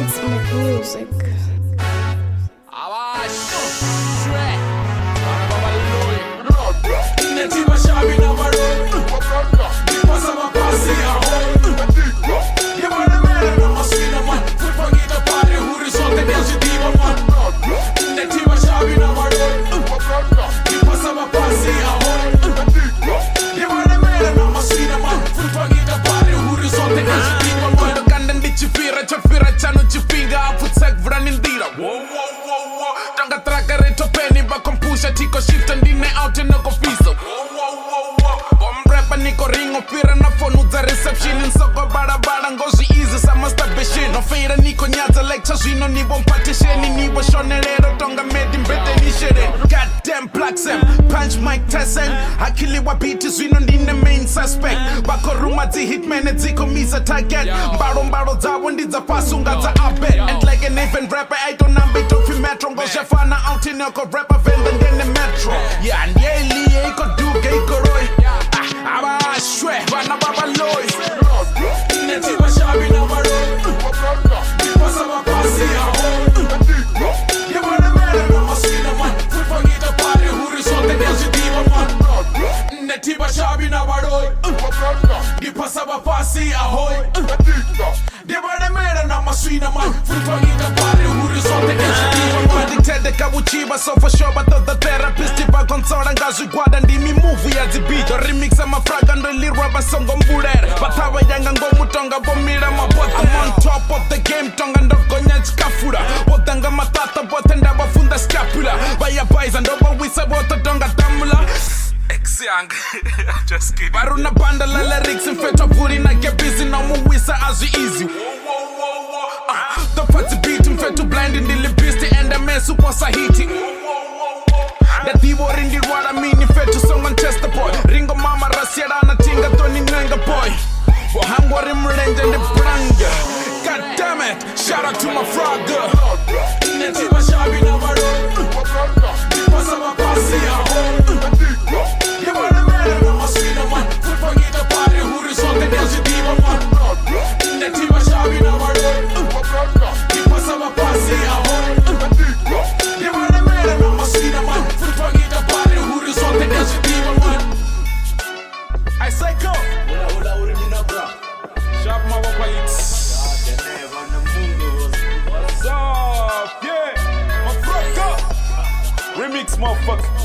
It's my music. Tiko shift ndine out nokofisa. Bomrapa niko ringo fira na phone dza reception nsoko balabala ngozwi easy sa masturbation no feira niko nyadza lecture zwino ni bompatisheni ni boshonelero tonga medi mbete nishere goddamn black sam punch Mike Tyson akiliwa beat zwino ndine main suspect bakoruma dzi hitman dziko misa target mbalo mbalo dzavo ndidza fasunga dza abet and like an even rapper I don't number to fi metro ngozhafana out niko rapper venda ndene metro yeah ndiye iko duke ikoroi abashwe bana babaloi Netiba shabi na baro Dipasa mapasi aho Yebana mera na maswina man Fufangita pare horizonte nyazidiva man Netiba shabi na baro Dipasa mapasi aho Yebana mera na maswina man Fufangita pare horizonte nyazidiva man Addicted kabuchiba so for sure but the therapist iba consola ngazwigwada ndimi move ya dzibito remixa mafraga ndo lirwa basongo mbulele bathava yanga ngomutonga vomila mabota I'm on top of the game tonga ndogonya tshikafula votanga matata vothe ndavafunda scapula vayabaiza ndovawisa vothe tonga damula Ex yanga just kidding varuna banda la lyrics mfetwa vuli na gebisi na muwisa azwi easy the party beat mfethu blind ndili beast and I'm a super sahiti ndaḓivha uri ndi lwala mini fhethu songo ntesta boy ringo mama rasielana tinga toni nanga boy vho hangwa ri mulenzhe ndi bulanga. God damn it, shout out to my frogger. Netiba shabi na baro Dipasa mapasi aho Yebana mera na maswina man Fufangita pare horizonte nyazidiva man Netiba shabi na baro Dipasa mapasi aho Yebana mera na maswina man Fufangita pare horizonte nyazidiva man I psycho Sharp mawapalites. What's up? Yeah, my frogger. Remix, motherfucker.